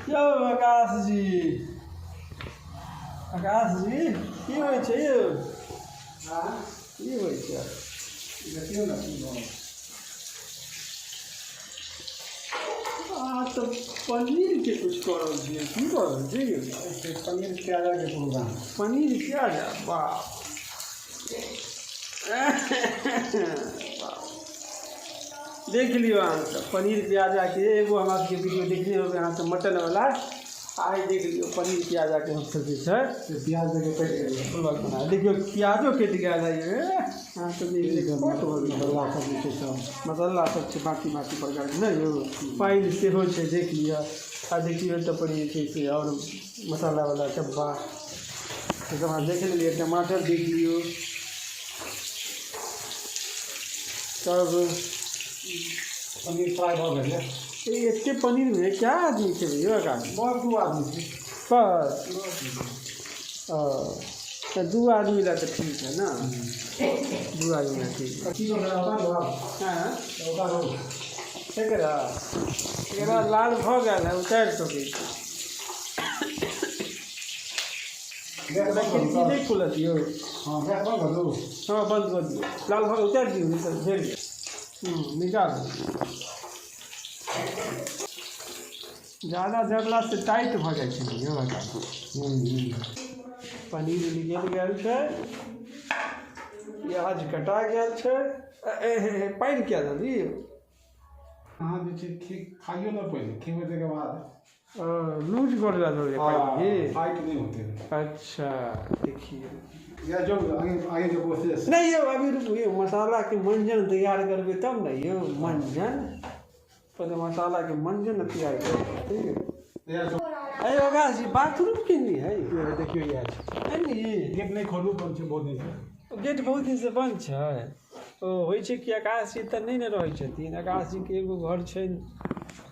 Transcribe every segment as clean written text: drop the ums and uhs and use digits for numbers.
यौ आकाश जी, आकाश जी, की होइ छै यौ? की होइ छै? देखियौ ने की भऽ गेल। अहाँ तऽ पनीरके किछु कऽ रहल छियै, की कऽ रहल छियै यौ? पनीर प्याजाके प्रोग्राम। पनीर प्याजा, बाप देख लियौ अहाँ सब पनीर प्याजाके। एगो हमरा सबके वीडियो देखने होबै अहाँ सब मटन वाला, आइ देख लियौ पनीर प्याजाके। हमसब जे छै से प्याज देके कटि गेलै। ब्लॉग बना देखियौ, प्याजो कटि गेल है। अहाँ सब एक्सपर्ट भऽ गेलियै। मसाला सब जे छै सब। मसाला सब छै, बाकी बाकी प्रकारके नहि यौ, पानि सेहो छै, देख लिअ। आ देखियौ एतऽ पर जे छै से आओर मसाला वाला डब्बा से सब अहाँ देख लेलियै। टमाटर देख लियौ तब। पनीर फ्राइ भऽ गेलै। एते पनीरमे क्या आदमी खेबै यौ आकाश? बस दू आदमी छै। बस तऽ दू आदमी लए तऽ ठीक है ने, दू आदमी लए ठीक है। की उतारू? हँ। उतारू। एकरा एकरा लाल भऽ गेल है, उतारि सकै छी। गैस बंद खिड़की करू। नहि खुलत यौ। हँ, गैस बंद करू। हँ, बंद कऽ दियौ। लाल भऽ उतारि दियौ, नहि तऽ जरि जायत। निकालू। ज्यादा जरलासँ टाइट भऽ जाइ छै ने यौ। पनीर निकलि गेल छै, प्याज कटा गेल छै। ए हे हे, पानि किया देली? अहाँ जे छै खाइयो ने, पहिले खेबै ताहिके बाद। लूज कर देलियै पानि? टाइट नहि होते। अच्छा, देखियौ। या जो आगे आगे के प्रोसेस। नहि यौ, अभी रुकू यौ, मसालाके मंजन तैयार करबै तब ने यौ। मंजन पहिले, मसालाके मंजन तैयार करबै, ठीक है? अरे आकाश जी, बाथरूम केनी है? देखियौ, इएह छै। है नी? गेट नहि खोलू, बंद छै बहुत दिनसँ। गेट बहुत दिनसँ बन्द छै। ओ होइ छै कि आकाश जी तऽ नहि ने रहै छथिन। आकाश जीके एगो घर छनि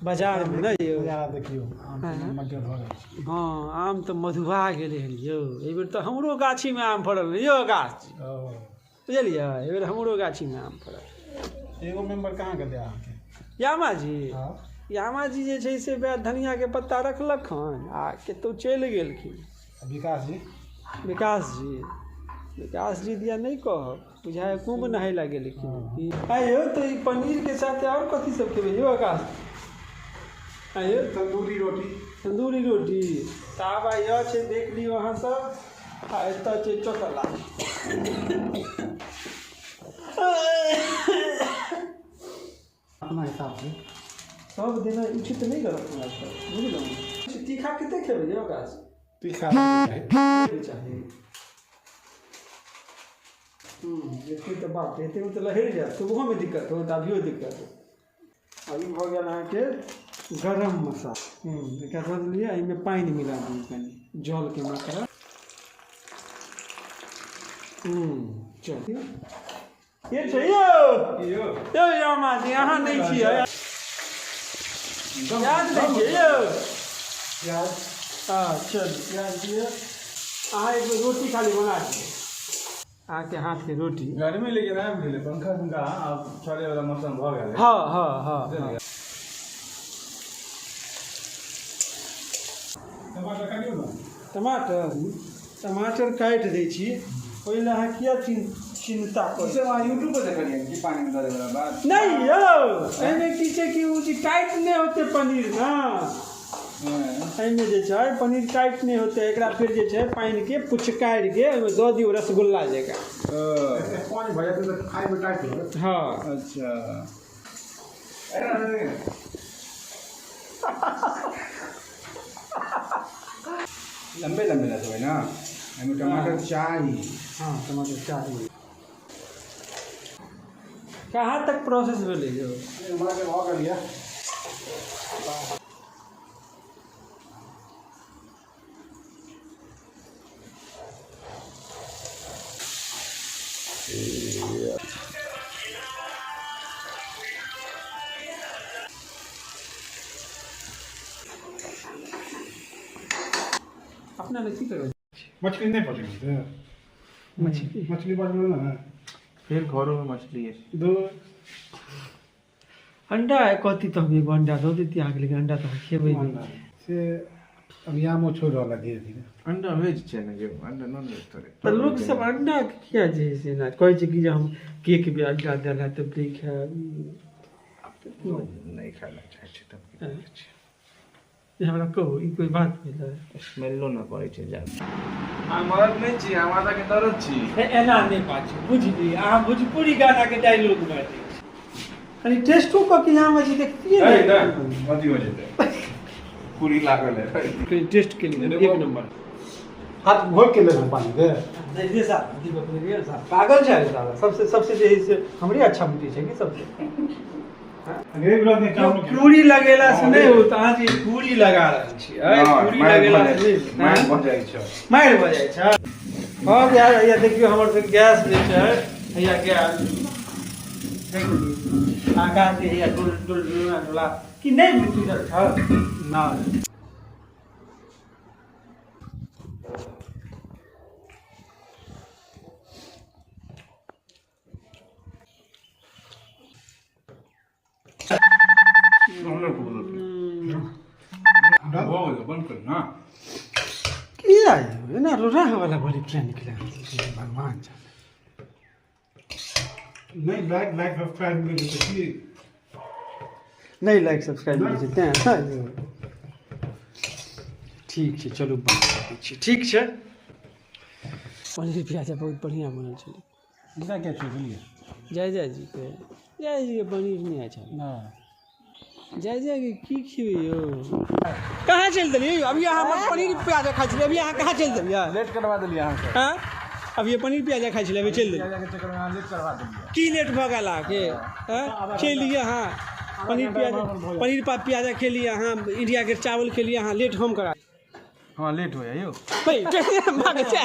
बाजारमे, नहि यौ? नजारा देखियौ, आम मज्जर भऽ गेल छै। हँ, आम तऽ मधुआ गेलै हन यौ। एहिबेर तऽ हमरो गाछीमे आम फड़ल यौ आकाश जी। ओ। बुझलियै, एहिबेर हमरो गाछीमे आम फड़ल। एगो मेम्बर कहाँ गेलै अहाँके? यामा जी? हँ। यामा जी जे छै से वएह धनियाके पत्ता रखलक हन आ कतहु चलि गेलखिन। विकास जी? विकास जी, विकास जी दिया नहि कहब, बुझाइ कुम्भ नहाय लए गेलखिन की। आइ यौ, तऽ ई पनीरके साथे आओर कथी सब खेबै यौ आकाश? आइ यौ? तन्दूरी रोटी। तन्दूरी रोटी। तऽ आब आइ इएह छै, देख लियौ अहाँ सब। आ एतऽ छै चकला। अपना हिसाबसँ। सब देना उचित नहि रहत हमरा सब, बुझलहुँ? तीखा कते खेबै यौ आकाश? तीखा चाही। चाही। एते तऽ बाप रे, एतेमे तऽ लहरि जायत। सुबहोमे दिक्कत हो तऽ अभियो दिक्कत हो। अभी भऽ गेल अहाँके गरम मसाला। एकरा दऽ देलियै। एहिमे पानि मिला दियौ कनि, जलके मात्रा। चलियौ, के छै यौ? यौ। यौ यामा जी, अहाँ नहि छियै? प्याज दै छियै यौ? प्याज। हँ, चलू, प्याज दियौ। अहाँ एक बेर रोटी खाली बना दियौ, अहाँके हाथके रोटी। गर्मी लेकिन आबि गेलै, पंखा तुंखा आब चले वाला मौसम भऽ गेलै। हँ हँ हँ हँ टमाटर काटियौ ने। टमाटर, टमाटर काटि दै छी। ओहि लए अहाँ किया चिन्ता करै? ई सब अहाँ यूट्यूब पर देखलियै कि पानि मे दऽ दै वाला बात? नहि यौ, एहिमे की छै कि ओ जे टाइट नहि होतै पनीर ने। एहिमे जे छै पनीर टाइट नहि होतै। एकरा फेर जे छै पानिके पुचकारि के ओहिमे दऽ दियौ, रसगुल्ला जकाँ। स्पॉन्ज भऽ जेतै तऽ खाइमे टाइट होत। हँ। अच्छा। लम्बे लम्बे लसबै ने, एहिमे टमाटर चाही। हँ, टमाटर चाही। कहाँ तक प्रोसेस भेलै यौ? हमरा के भऽ गेल यऽ। अपना लए की करबै? मछली नहि पकड़ै? मछली। मछली पकड़ू ने। फिर घरों में मछली है। दू। अंडा कहती तऽ हम एगो अंडा दऽ देती अहाँके, लेकिन अंडा तऽ अहाँ खेबै नहि। से अभी आमो छोड़ि रहल है धीरे धीरे। अंडा वेज छै ने यौ, अंडा नॉन वेज थोड़े। तऽ लोक सब अंडा के किया जे है से एना कहै छै कि जे हम केक भी अंडा देल है तऽ नहि खायब। नहि खाय लए चाहै छै तब की करै छै। जे हमरा कहू ई कोइ बात भेलै? स्मेलो न करै छै जादा। अहाँ मरद नहि छी, अहाँ माथाके दर्द छी। एना नहि बात छै, बुझलियै? अहाँ भोजपुरी गानाके डायलॉग मारि दै छी। कनि टेस्टो कऽ के यहाँ जे देखतियै ने। अथी हो जेतै, पूरी लागल है। कनि टेस्ट के लिए एक नंबर। हाथ घोरि के लेलहुँ पानी दे। नहीं रे साहब, दीपक रे साहब पागल छै रे साहब। सबसे सबसे जे है से हमरे अच्छा बुझै छै कि सबसे। अंग्रेज लोग ने चावल के पूरी लगेला से नहि होत, अहाँ जे पूरी लगा रहल छी, अय, पूरी लगेला से नहि होत। मारि भऽ जाइ छै। मारि भऽ जाइ छै। अब यार हैया देखियौ हमर सबके गैस जे छै हैया गैस देख लियौ। आकाश जे हैया डोल डोल डोला डोला कि नहि बुझल छ? ना। भऽ गेलै, बंद करू ना। किया यौ एना रोड़ा वाला बोली किया निकले भगवान जाने। नहि लाइक लाइक सब्सक्राइब नहि छै की? नहि लाइक सब्सक्राइब नहि छै तेँ ने यौ। ठीक छै, चलू बंद कऽ दै छियै। ठीक छै, पनीर प्याजा बहुत बढ़िआँ बनल छलै। हिनका किया छोड़ि देलियै? जय जय जी के, जय जी के पनीर नहि अच्छा। ना। जय जय के की खिबै यौ? कहाँ चलि देलियै यौ? अभी अहाँ हमर पनीर प्याजा खाइ छलियै, अभी अहाँ कहाँ चलि देलियै? लेट करवा देलियै अहाँके। हँ, अभी पनीर प्याजा खाइ छलियै, अभी चलि देलियै। प्याजाके चक्करमे अहाँ लेट करवा देलियै। की लेट भऽ गेल अहाँके? हँ, खेलियै अहाँ पनीर प्याजा, पनीर प्याजा खेलियै अहाँ, इंडिया के चावल खेलियै अहाँ, लेट हम करा। हँ, लेट हो जाइयो। भागै छै।